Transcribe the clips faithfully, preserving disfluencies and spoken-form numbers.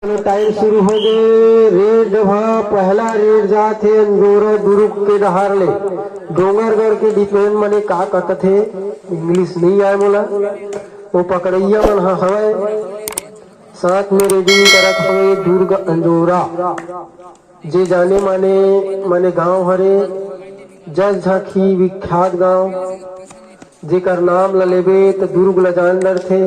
Time शुरू हो गए। रेड ह, पहला रेड जात हे अंजोरा दुर्ग के डहार ले। डोंगरगढ़ के डिफेंड मने का कथत हे, इंग्लिश नहीं आए मोला। वो पकड़ैया मन ह हवय, साथ में रेडिंग करत हवे दुर्ग अंजोरा। जे जाने माने, माने गांव हरे, जस झांकी विख्यात गांव, जेकर नाम ल लेबे त दुर्ग ल जान डरथे।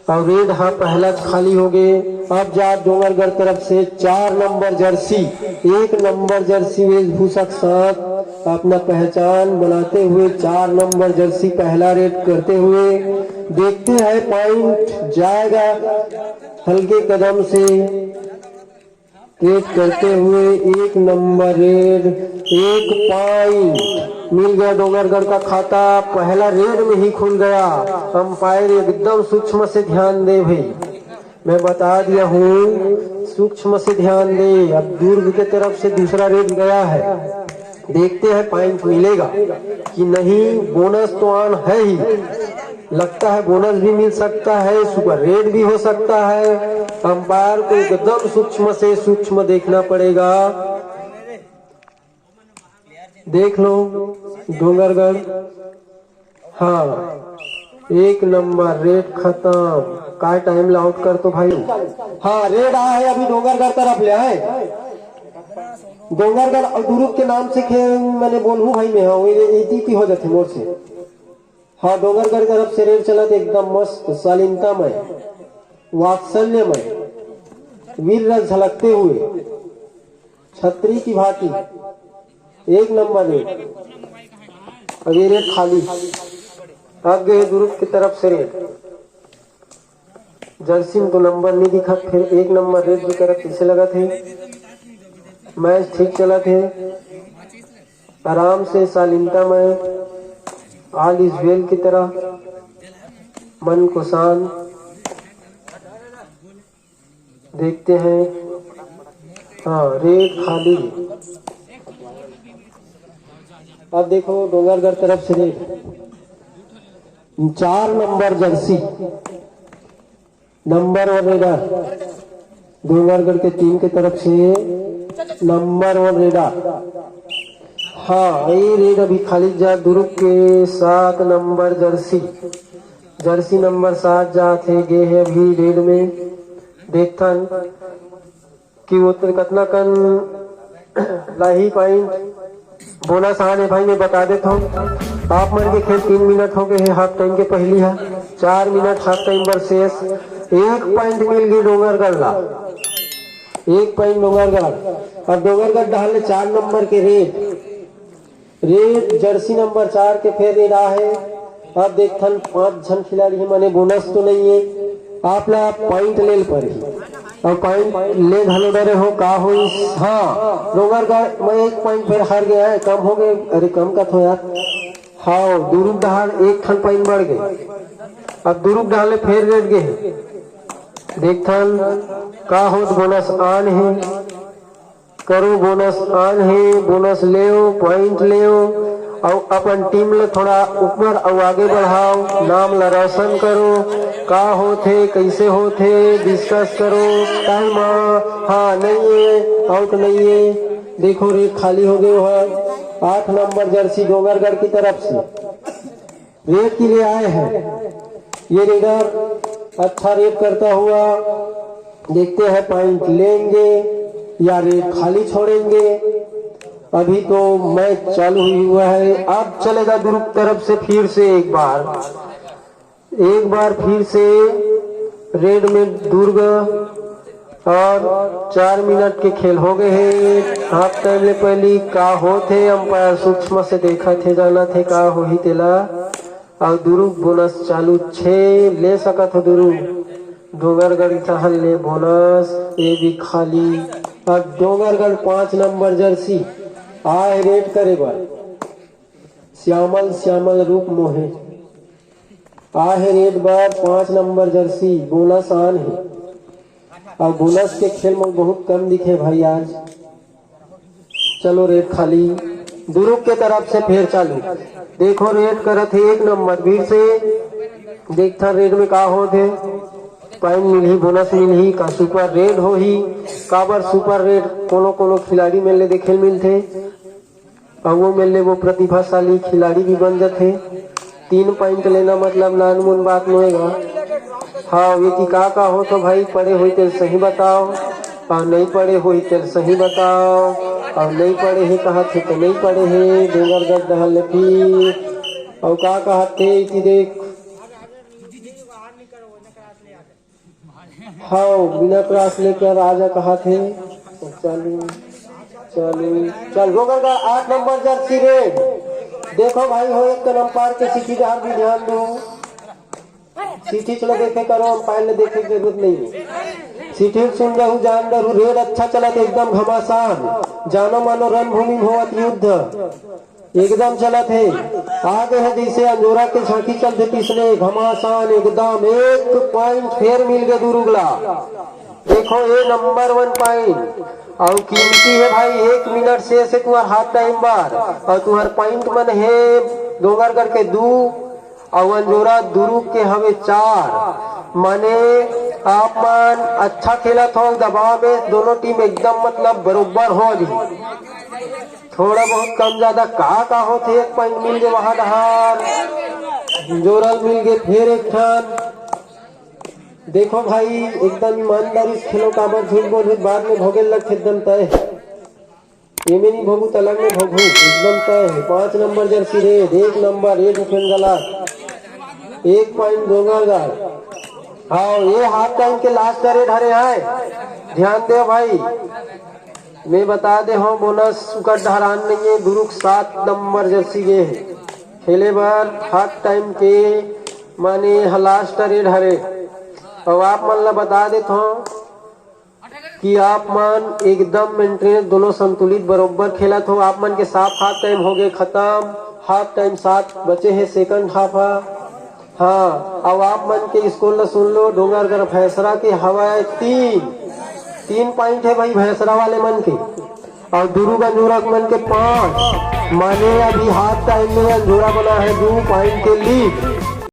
अउ रेड ह पहला खाली होगे। अब जात डोंगरगढ़ तरफ से चार नंबर जर्सी, एक नंबर जर्सी वेशभूषा के साथ अपना पहचान बनाते हुए चार नंबर जर्सी पहला रेड करते हुए। देखते हैं पॉइंट जाएगा हल्के कदम से। रेड करते हुए एक नंबर रेड, एक पॉइंट मिल गया डोंगरगढ़ का खाता। पहला रेड में ही खुल गया। अंपायर एकदम सूक्ष्म से ध्यान दे भाई, मैं बता दिया हूँ, सूक्ष्म से ध्यान दे। अब दुर्ग के तरफ से दूसरा रेड गया है, देखते हैं पॉइंट मिलेगा कि नहीं। बोनस तो ऑन है ही, लगता है बोनस भी मिल सकता है, सुपर रेड भी हो सकता है। अंपायर को एकदम सूक्ष्म से सूक्ष्म देखना पड़ेगा। देख लो डोंगरगढ़, हाँ, एक नंबर रेड खत्म। काय टाइम ल आउट कर तो भाई। हाँ, रेड आए हे अभी डोंगरगढ़ तरफ ले आए। डोंगरगढ़ अउ दुर्ग के नाम से खेल मैंने बोलूँ भाई मैं, हाँ, वो ये इति इति हो जाते मोर से। हाँ, डोंगरगढ़ तरफ से रेड चलत एकदम मस्त, शालीनता में, वात्सल्य में, वीर रस झलकते हुए, छतरी की भांति, एक नंबर रेड। अब ये रेड खाली, अब गए दुर्ग की तरफ से रेड। जर्सी में तो नंबर नहीं दिखत, फिर एक नंबर रेड की तरफ कैसे लगत हे। मैच ठीक चलत हे, आराम से शालीनता में, ऑल इज वेल की तरह। मन को शांत, देखते हैं। हाँ, रेड खाली। अब देखो डोंगरगढ़ तरफ से रेड, चार नंबर जर्सी, नंबर वन रेडर डोंगरगढ़ के टीम के तरफ से, नंबर वन रेडर। हाँ, ये रेड अभी खाली जा दुर्ग के सात नंबर जर्सी, जर्सी नंबर सात जात हे, गे हे अभी रेड में। देखथन कि वो तो कतना कन लाही पॉइंट। बोनस आने भाई, मैं बता देता हूँ, आप मन के खेल तीन मिनट हो गए हैं हाफ टाइम के पहली है, चार मिनट हाफ टाइम बर शेष। एक पॉइंट मिल गई डोंगरगढ़ ला, एक पॉइंट डोंगरगढ़। अब डोंगरगढ़ डाल ले चार नंबर के रेड, रेड जर्सी नंबर चार के फेर रेड आहे। अब देखथन पांच झन खिलाड़ी हे, माने बोनस तो नहीं है, आप ला पॉइंट ले पड़ही। अब पॉइंट ले घलो डरे हो, का होइस? हाँ, डोंगरगढ़ में एक पॉइंट फेर हार गया है, कम हो गए। अरे कम का थो यार, हाँ, दुरुग डहार एक ठन पॉइंट बढ़ गए। अब दुरुग डहार ले फेर रेड गए हे, देखथन का होत, बोनस आन है। करो, बोनस आन हे, बोनस लेव, पॉइंट लेव, अउ अपन टीम ल थोड़ा ऊपर अउ आगे बढ़ाव, नाम ल रोशन करो। का होथे, कैसे होथे, डिस्कस करो। टाइम, हाँ, नहीं है, आउट नहीं है। देखो रेड खाली हो गए है, आठ नंबर जर्सी डोंगरगढ़ की तरफ से। रेड के लिए आए हैं। ये रेडर अच्छा रेड करता हुआ, देखते हैं पॉइंट लेंगे या रेड खाली छोड़ेंगे। अभी तो मैच चालू ही हुआ है। अब चलेगा दुर्ग तरफ से फिर से एक बार, एक बार फिर से रेड में दुर्ग। और चार मिनट के खेल हो गए हे। हाफ टाइम ले पहली का होत हे, अंपायर सूक्ष्म से देखत हे, जानत हे का होही तेला। अउ दुरुग बोनस चालू छे, ले सकत हो दुरुग। डोंगरगढ़ तहन ले बोनस, ए भी खाली। अब डोंगरगढ़ पाँच नंबर जर्सी आए रेड करे बर। श्यामल श्यामल रूप मोहे। आहे रेड बर पाँच नंबर जर्सी, बोनस आन हे। अउ बोनस के खेल में बहुत कम दिखे भाई आज। चलो रेड खाली, दुरुग के तरफ से फेर चालू। देखो रेड करत हे एक नंबर, भीड़ से देखथन रेड में का होत हे। पॉइंट मिलही, बोनस मिलही, का सुपर रेड होही? काबर सुपर रेड कोनो कोनो खिलाड़ी मन ले देखे ल मिलथे, अउ वो मन ले वो प्रतिभाशाली खिलाड़ी भी बन जथे। तीन पॉइंट लेना मतलब नानमुन बात नोहे गा। हाँ, ये कि का का हो तो भाई, पढ़े होई तेल सही बताओ, अउ नहीं पढ़े होई तेल सही बताओ, अउ नहीं पढ़े हे कहा थे तो नहीं पढ़े हे, डोंगरगढ़ डहर ले फिर। अउ का कहा थे कि देख, हाँ, बिना क्लास लेकर राजा कहा थे। चलू, चलू, चल, डोंगरगढ़ आठ नंबर जर्सी रे। देखो भाई हो, एक तो अंपायर के सीटी डहर भी ध्यान दो। सीटी चलो देखे करो, अंपायर ने देखे के जरूरत नहीं है। सीटी सुन रहू, जान रहू, रेड अच्छा चलत, एकदम घमासान। जानो मानो रणभूमि में होवत युद्ध। एकदम चलत हे, आगे हे जैसे अंजोरा के झांकी चलथे, पिछले घमासान एकदम एक पॉइंट फेर मिल गे दुरुग ला। देखो, ये नंबर वन पॉइंट, अउ कीमती हे भाई, एक मिनट शेष हे तुम्हार हाफ टाइम बर, अउ तुम्हार पॉइंट मन हे डोंगरगढ़ के दू, अउ अंजोरा दुरुग के हवे चार। माने आप मन अच्छा खेलत हो, दबाव में दोनों टीम एकदम मतलब बरोबर हो अभी। थोड़ा बहुत कम ज्यादा का का होथे, एक पॉइंट मिल गे वहां डहार, जोरल मिल गे फेर एक ठन। देखो भाई, एकदम ईमानदारी से खेलो, काबर झूठ बोलहू बाद में भोगे लगथे एकदम तय। एमे नहीं भोगू त अलग में भोगू, एकदम तय हे। पांच नंबर जर्सी रेड, एक नंबर, एक उठन गला, एक पॉइंट डोंगरगढ़। हाँ, ये हाफ टाइम के लास्ट रेड हरे आय, ध्यान दे भाई। मैं बता दे हूँ, बोनस उकर डहरान नहीं है, दुरुग सात नंबर जर्सी गे हे खेले बर। हाफ टाइम के माने ह लास्ट रेड हरे। अब आप मन ला बता देत हूँ कि आप मन एकदम मेंटेन, दोनों संतुलित बरोबर खेलत हो। आप मन के साफ हाफ टाइम हो गए खत्म, हाफ टाइम सात बचे हे सेकंड हाफ हा। हाँ, अब आप मन के स्कोर ला सुन लो, डोंगरगढ़ भैंसरा के हवाए तीन, तीन पॉइंट हे भाई भैंसरा वाले मन के, अउ दुरुग अंजोरा मन के पांच। माने अभी हाफ टाइम में अंजोरा बना है दू पॉइंट के लीड।